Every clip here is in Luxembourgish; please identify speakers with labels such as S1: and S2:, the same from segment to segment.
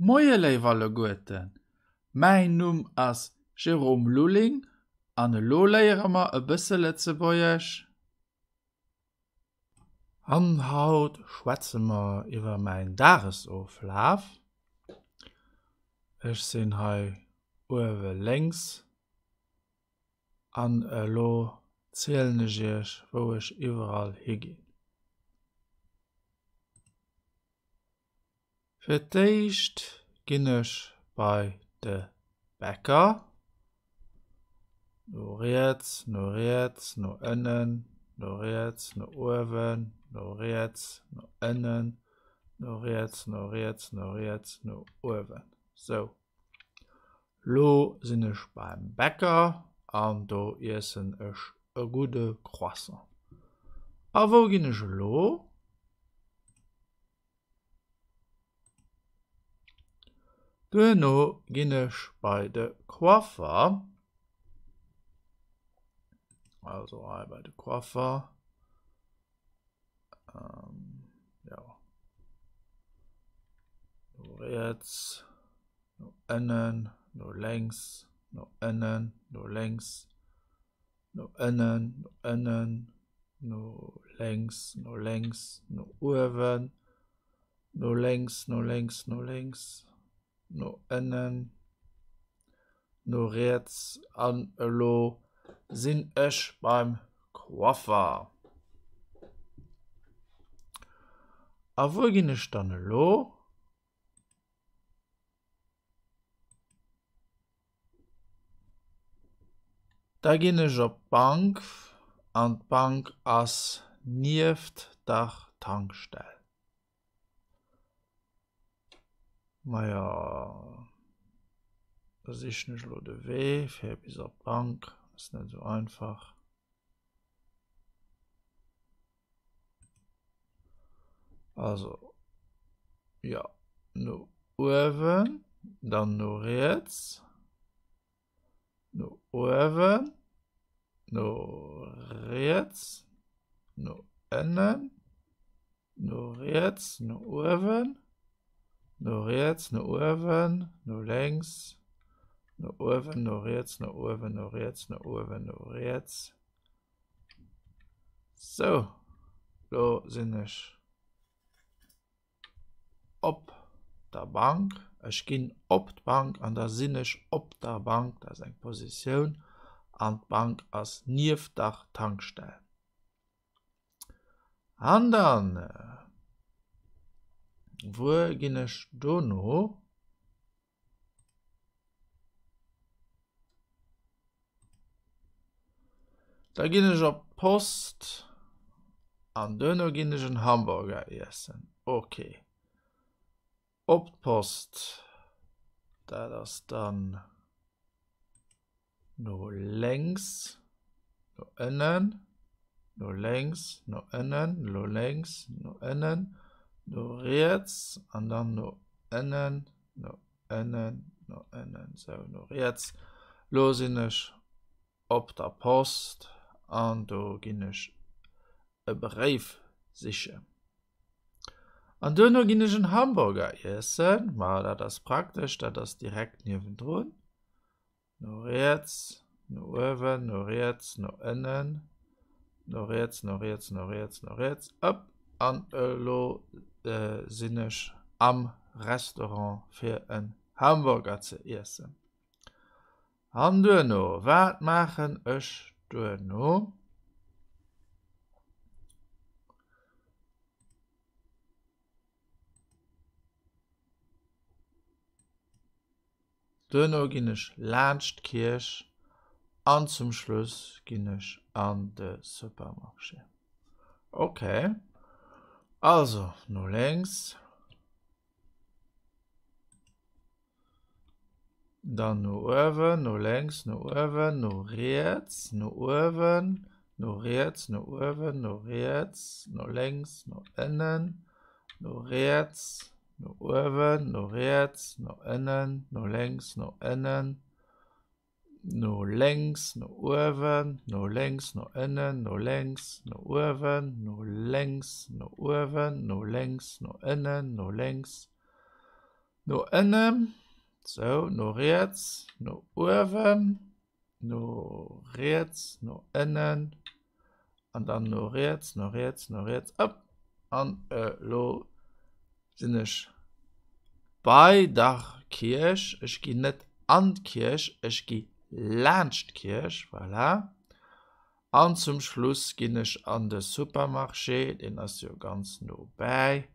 S1: Moie léif alleguerten, mäin Numm ass Jérôme Lulling an elo léiere mer e bësse Lëtzebuergesch. An haut schwätze mer iwwer mäin Dagesoflaf. Ech sinn hei uewe lénks an elo zielen ech iech wou ech iwwerall higinn. Fir d'éischt ginn ech bei de Bäcker. No riets, no riets, no ënnen, no riets, no uewen, no riets, no ënnen, no riets, no riets, no riets, no uewen. Sou, lo sinn ech beim Bäcker an do iessen ech e gudde Croissant. A wou ginn ech elo? Duerno ginn ech bei de Coiffer, also hei bei de Coiffer, jo, no riets, no ënnen, no lénks, no ënnen, no lénks. No ënnen, no ënnen, no lénks, no lénks, no uewen, no lénks, no lénks, no lénks, no ënnen, no riets an elo sinn ech beim Coiffer. A wou ginn ech dann elo? Da ginn ech op d'Bank an d'Bank ass nieft der Tankstell. Majo, da sichen ech elo de Wee fir bis op d'Bank, ass net esou einfach. Also jo no uewen, dann no riets, no uewen, no riets, no ënnen, no riets, no uewen, no riets, no uewen, no lénks, no uewen, no riets, no uewen, no riets, no uewen, no riets. Sou, lo sinn ech op der Bank. Ech ginn op d'Bank an da sinn ech op der Bank. Dat ass eng Positioun an d'Bank ass nieft der Tankstell. An dann, wuer ginn ech dono? Da ginn ech op d'Post an duerno ginn ech en Hamburger iessen. Ok. Op d'Post, dat ass dann no lénks, no ënnen, no lénks, no ënnen, no lénks, no ënnen, no riets an dann no ënnen, no ënnen, no ënnen, sou no riets. Lo sinn ech op der Post an do ginn ech e Bréif sichen. An duerno ginn ech en Hamburger iessen, ma dat ass praktesch, dat ass direkt niewendrun. No riets, no uewen, no riets, no ënnen, no riets, no riets, no riets, no riets, ëpp, an elo sinn ech am Restaurant fir en Hamburger ze iessen. An duerno, wat maachen ech duerno? Duerno ginn ech laanscht d'Kierch an zum Schluss ginn ech an de Supermarché. Ok, also no lénks, dann no uewen, no lénks, no uewen, no riets, no uewen, no riets, no uewen, no riets, no lénks, no ënnen, no riets, no uewen, no riets, no ënnen, no lénks, no ënnen, no lénks, no uewen, no lénks, no ënnen, no lénks, no uewen, no lénks, no uewen, no lénks, no ënnen, no lénks. No ënnen, sou, no riets, no uewen, no riets, no ënnen an dann no riets, no riets, no riets, op an elo sinn ech bei der Kierch. Ech ginn net an d'Kierch, ech gi laanscht d'Kierch, voilà. An zum Schluss ginn ech an de Supermarché, deen ass jo ganz no bäi.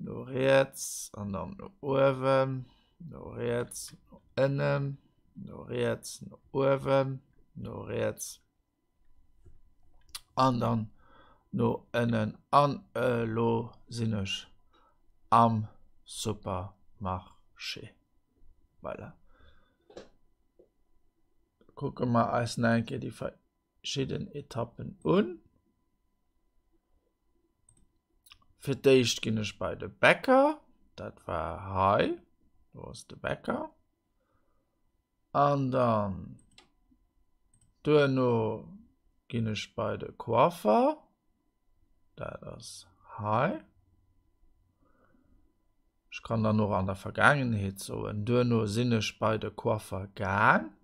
S1: No riets an dann no uewen, no riets, no ënnen, no riets, no uewen, no riets an dann no ënnen. An elo sinn ech am Supermarché. Voilà. Kucke mer eis nach eng Kéier déi verschidden Etappen un. Fir d'éischt ginn ech bei de Bäcker, dat war hei, do ass de Bäcker. An dann duerno ginn ech bei de Coiffer, dat ass hei. Ech kann dann och an der Vergaangenheet soen, duerno sinn ech bei de Coiffer gaang.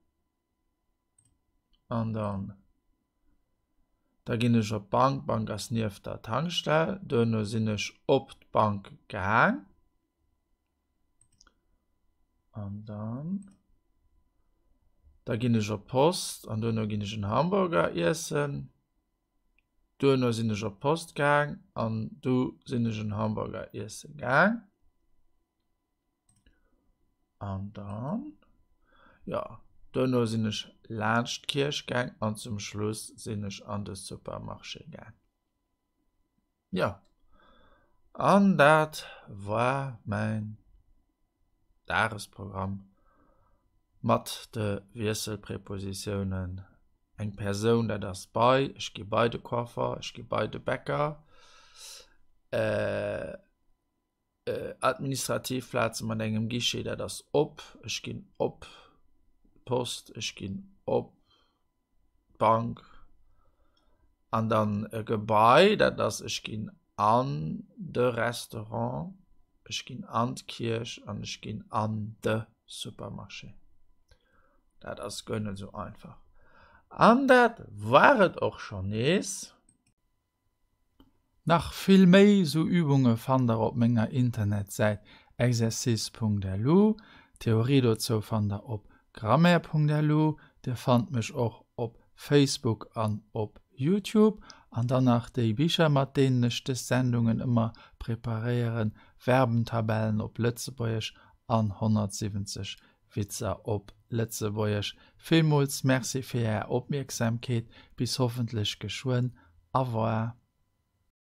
S1: An dann da ginn ech op d'Bank, d'Bank ass nieft der Tankstell. Duerno sinn ech op d'Bank gaang. An dann da ginn ech op d'Post an duerno ginn ech en Hamburger iessen. Duerno sinn ech op d'Post gaang an du sinn ech en Hamburger iesse gaang. An dann, jo, duerno sinn ech laanscht d'Kierch gaang an zum Schluss sinn ech an de Supermarché gaang. Jo, an dat war mäin Dagesprogramm mat de Wiesselprepositiounen. Eng Persoun, dat ass bei, ech gi bei de Coiffer, ech gi bei de Bäcker. Administrativ Plaze mat engem Guichet, dat ass op, ech ginn op d'Post, ech ginn op d'Bank an dann e Gebai, dat ass ech ginn an de Restaurant, ech ginn an d'Kierch an ech ginn an de Supermarché. Dat ass guer net esou einfach. An dat war et och schonn nees. Nach vill méi sou Übunge fannt der op menger Internetsäit exercice.lu. D'Theorie dozou fannt der op grammaire.lu. Dir fannt mech och op Facebook an op Youtube. An dann nach déi Bicher mat deenen ech des Sendungen ëmmer preparéieren, Verbentabellen op Lëtzebuergesch an 170 Witzer op Lëtzebuergesch. Villmools Merci fir Är Opmierksamkeet. Bis hoffentlech geschwënn. Au revoir.